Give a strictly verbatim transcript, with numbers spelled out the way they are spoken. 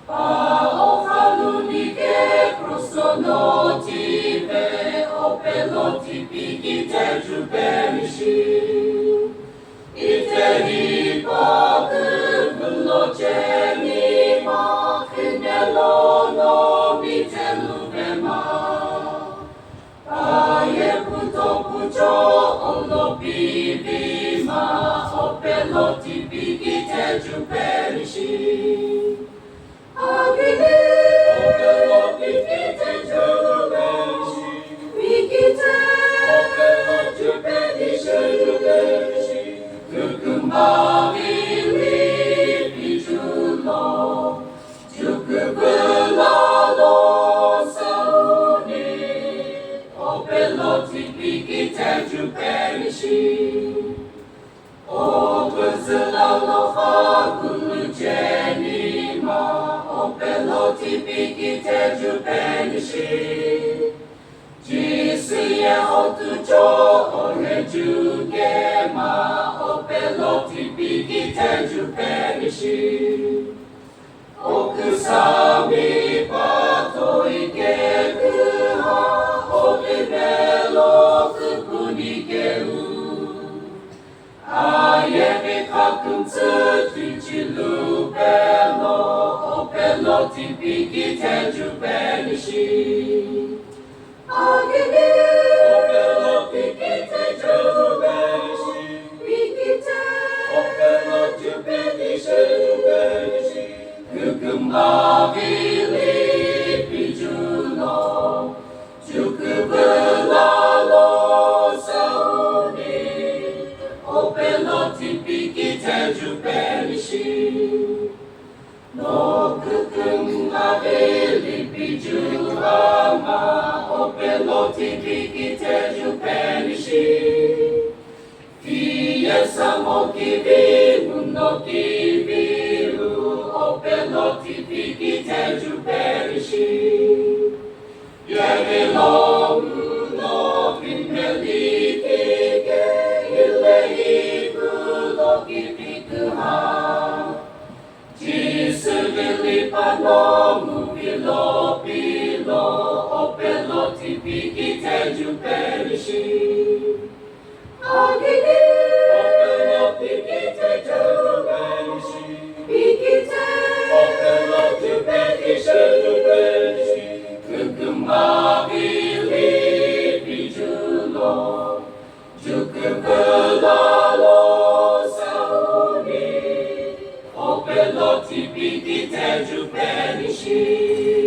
Paofa lunike cross lo notive, ope lo tipikite jupe nishi. Itehi pa kuvülo cheni ma, khinelo no mitelu vema. Aye puto pucho olo pivi ma, ope lo tipikite jupe nishi. Agili, ope lo tipikite jupe nishi. Pikite, ope lo jupe nishi, jupe nishi. Kukumba vili pijulo. Jukupula lo sauni, ope lo tipikite jupe nishi. Okuzula lo fakulu cheni ma, ope lo tipikite jupe nishi. Jisü ye otucho ohe juke ma, ope lo tipikite jupe nishi. Oküsami patoi keküha, olimelo küpuni keu. Aye pikha kümtsü tüchilu pelo, ope lo tipikite jupe nishi. Agini, ope lo tipikite jupe nishi, pikite, ope lo jupe nishi, jupe nishi, kukumba vili pijulo, jukupula lo sauni, ope lo tipikite jupe nishi. No küküm avili piju ama, ope lo tipikite jupe nishi. Fiye samo kivi, uno kivi lu, ope lo tipikite jupe nishi. Yeri lo uno kimbeli kike, ile iku lo kivi kuha. Jisü vili pano mu vilo pilo, ope lo tipikite jupe nishi. Agini, ope lo pikite jupe nishi. Pikite, ope lo jupe nishi, jupe nishi. Kukumba vili pijulo. Jukupula lo sauni, ope lo tipikite jupe nishi.